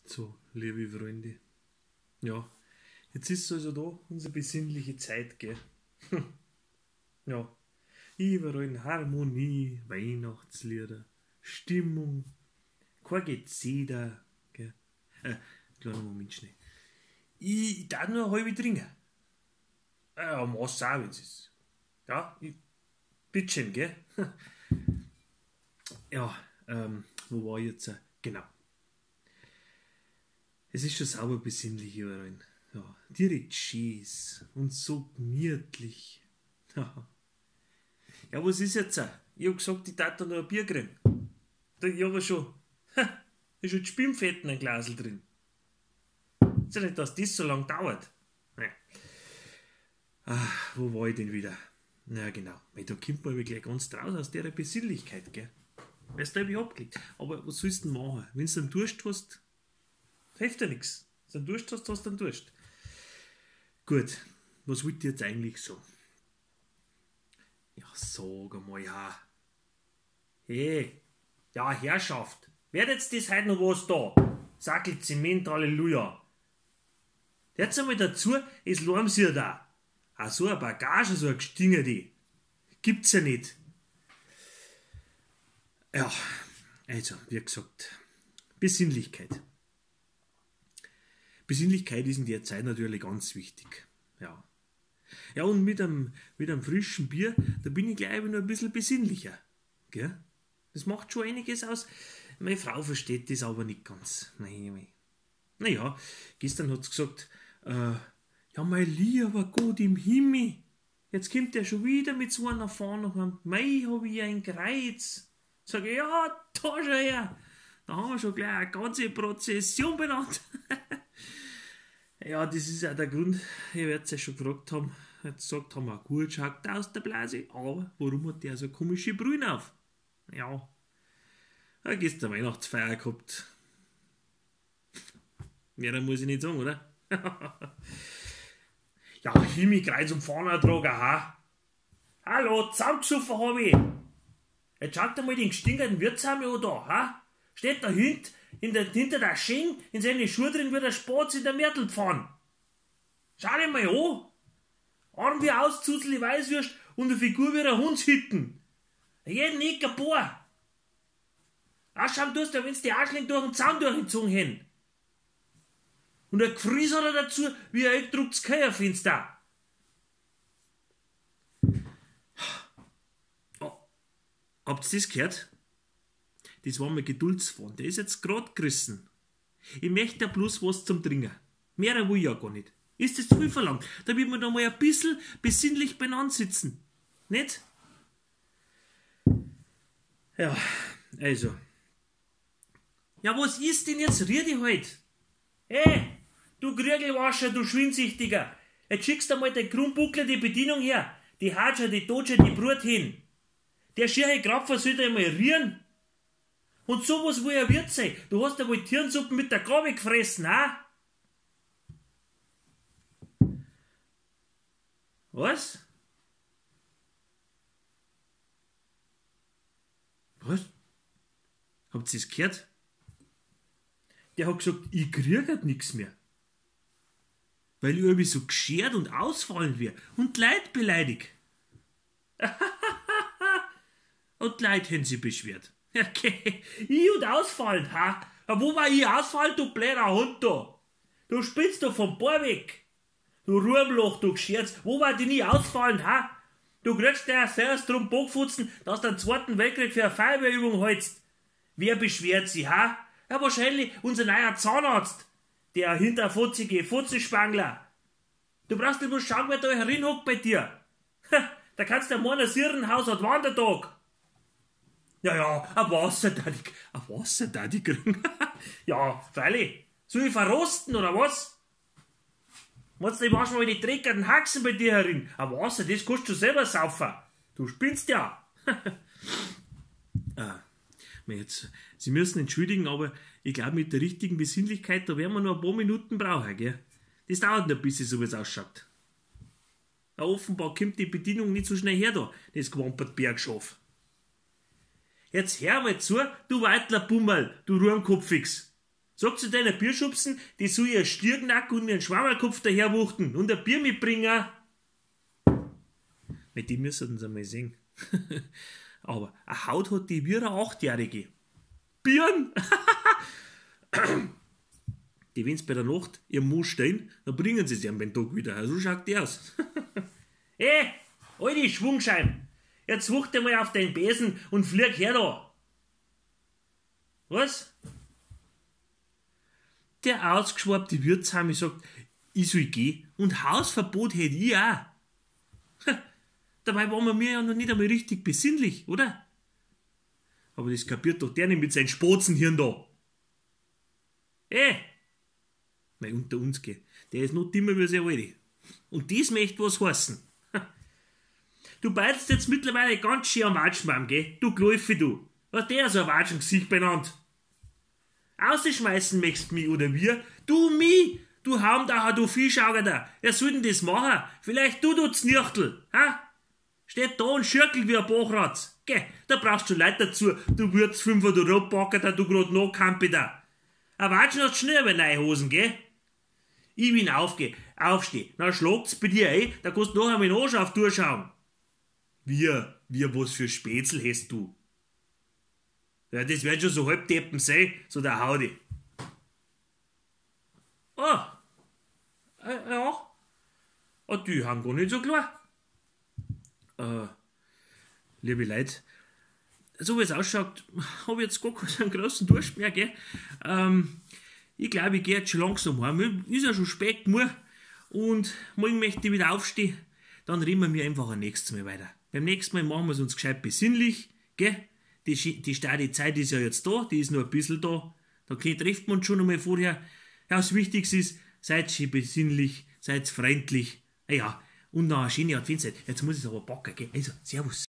So, liebe Freunde. Ja, jetzt ist also da unsere besinnliche Zeit, gell? Ja, überall in Harmonie, Weihnachtslieder, Stimmung, kein Gezeder, gell? Kleiner Moment schnell. Ich darf nur eine halbe trinken. Ja, mach's auch, wenn's ist. Ja, ich, bitteschön, gell? Ja, wo war ich jetzt? Genau. Es ist schon sauber besinnlich überall. Ja, direkt schön und so gemütlich. Ja, was ist jetzt? Ich hab gesagt, ich darf da noch ein Bier kriegen. Da, ich hab ja schon, ha, ist schon Spinnfetten ein Glasl drin. Ist ja nicht, dass das so lang dauert. Naja. Ach, wo war ich denn wieder? Na genau, weil da kommt man gleich ganz draus aus der Besinnlichkeit, gell? Weil's da hab ich abgelegt. Aber was sollst du denn machen? Wenn du einen Durst hast, hilft ja nix. Wenn du einen Durst hast, hast du einen Durst. Gut, was wollt ihr jetzt eigentlich sagen? Ja, sag einmal, ja. Hey, ja, Herrschaft, wird jetzt das heute noch was da? Sackel Zement, Halleluja. Jetzt einmal dazu, es lärmt sich ja da. Auch so eine Bagage, so eine Gestingerte. Gibt's ja nicht. Ja, also, wie gesagt, Besinnlichkeit. Besinnlichkeit ist in der Zeit natürlich ganz wichtig. Ja. Ja, und mit einem frischen Bier, da bin ich gleich noch ein bisschen besinnlicher. Gell? Das macht schon einiges aus. Meine Frau versteht das aber nicht ganz. Nein, nein. Naja, gestern hat's gesagt, ja, mein lieber Gott im Himmel, jetzt kommt der schon wieder mit so einer Fahne heim. Mei, hab ich ein Kreuz. Sag ich, ja, da schau her. Da haben wir schon gleich eine ganze Prozession benannt. Ja, das ist auch der Grund, ihr werdet es ja schon gefragt haben, jetzt gesagt haben wir, gut schaut aus der Blase, aber warum hat der so komische Brühen auf? Ja, da gestern Weihnachtsfeier gehabt. Mehr muss ich nicht sagen, oder? Ja, Himmel, Kreuz und Fahnertrager, ha? Hallo, zusammengesoffen hab ich. Jetzt schaut einmal den gestinkerten Wirtsheim an da, ha? Steht da hint, in der, hinter der Schenk, in seine Schuhe drin, wie der Spatz in der Mörtelpfanne. Schau dich mal an. Arm wie Auszuzeli Weißwürst und eine Figur wie ein Hundshütten. Jeden Eck ein paar. Ausschauen tust du, wenn's die Arschling durch den Zaun durchgezogen hätten. Und ein Gefries hat er dazu, wie ein eingedrucktes Kellerfenster. Oh, habt ihr das gehört? Das war mein Geduldsfaden, der ist jetzt grad gerissen. Ich möchte ja bloß was zum Trinken. Mehr will ich ja gar nicht. Ist das zu viel verlangt? Da wird man da mal ein bisschen besinnlich beieinander sitzen. Nicht? Ja, also. Ja, was ist denn jetzt? Rier dich halt. Hey, du Krügelwascher, du Schwindsüchtiger. Jetzt schickst du mal den Krummbuckler die Bedienung her. Die Hatscher, die Totscher, die Brut hin. Der schierche Krapfer soll da einmal rieren. Und sowas will er Wirt sein. Du hast ja wohl Tierensuppen mit der Gabel gefressen, ha? Was? Was? Habt ihr das gehört? Der hat gesagt, ich krieg halt nix mehr. Weil ich irgendwie so geschert und ausfallend wär und die Leute beleidig. Und die Leute haben sich beschwert. Okay, ich und ausfallend, ha? Ja, wo war ich ausfallend, du blöder Hund da? Du spinnst doch vom Bohr weg. Du Ruhmloch, du Gescherz. Wo war die nie ausfallend, ha? Du kriegst ja selbst drum Bockfutzen, dass du den Zweiten Weltkrieg für eine Feuerwehrübung hältst. Wer beschwert sich, ha? Ja, wahrscheinlich unser neuer Zahnarzt, der hinterfotzige Fotzenspangler. Du brauchst nicht bloß schauen, wer da herinhockt bei dir. Ha, da kannst du ja meinen, Sirrenhaus hat Wandertag. Ja, ja, ein Wasser da die, ein Wasser da die kriegen. Ja, freilich. Soll ich verrosten, oder was? Meinst du, ich wasch mal die dreckigen Haxen bei dir herin? Ein Wasser, das kannst du selber saufen. Du spinnst ja. Ah, jetzt, Sie müssen entschuldigen, aber ich glaub, mit der richtigen Besinnlichkeit, da werden wir noch ein paar Minuten brauchen, gell? Das dauert noch ein bisschen, so wie's ausschaut. Ja, offenbar kommt die Bedienung nicht so schnell her da, das gewampert Bergschaf. Jetzt hör mal zu, du Weitler Bummerl, du Ruhmkopfix. Sag zu deiner Bierschubsen, die soll ihr Stierknack und ihren Schwammerkopf daherwuchten und ein Bier mitbringen. Mit die müssen sie mal sehen. Aber a Haut hat die wie eine Achtjährige. Birn! Die wenn's bei der Nacht ihr Mund stehen, dann bringen sie sie am Tag wieder. So schaut die aus. Ey, alte Schwungschein! Jetzt wucht einmal auf deinen Besen und flieg her da! Was? Der ausgeschwabte Wirtshami sagt, ich soll gehen und Hausverbot hätt ich auch. Dabei waren wir mir ja noch nicht einmal richtig besinnlich, oder? Aber das kapiert doch der nicht mit seinem Spotzenhirn da. Ey! Mei, unter uns geh. Der ist noch dümmer wie sein Alte. Und das möchte was heißen. Du beidest jetzt mittlerweile ganz schön am Watschenbaum, gell? Du Gläufe, du. Was der so ein Watschengesicht benannt. Ausschmeißen möchtest mich, oder wir? Du mich! Du Haumdacher, du Fischauger da! Wer soll denn das machen? Vielleicht du, du Znirchtel, ha? Steht da und schirkelt wie ein Bachratz. Geh, da brauchst du Leute dazu, du Würzfünfer, du Rotbacker da, du grad noch Kampe da. Ein Watschen hat schnell aber neue Hosen, gell? Ich bin aufsteh, dann schlagt's bei dir ein, da kannst du nachher mit Arsch auf durchschauen. Wie was für Spätzl hast du? Ja, das wird schon so halbdeppen sein, so der Haudi. Oh, ja. Oh, die haben gar nicht so klar. Liebe Leute, so wie es ausschaut, hab ich jetzt gar keinen großen Durst mehr, gell? Ich glaube, ich geh jetzt schon langsam heim. Ist ja schon spät genug. Und morgen möchte ich wieder aufstehen. Dann reden wir einfach ein nächstes Mal weiter. Beim nächsten Mal machen wir es uns gescheit besinnlich, gell? Die starre Zeit ist ja jetzt da, die ist nur ein bisschen da. Da trifft man uns schon einmal vorher. Ja, das Wichtigste ist, seid schön besinnlich, seid freundlich. Ja, und noch eine schöne Adventszeit. Jetzt muss ich es aber packen, gell? Also, servus.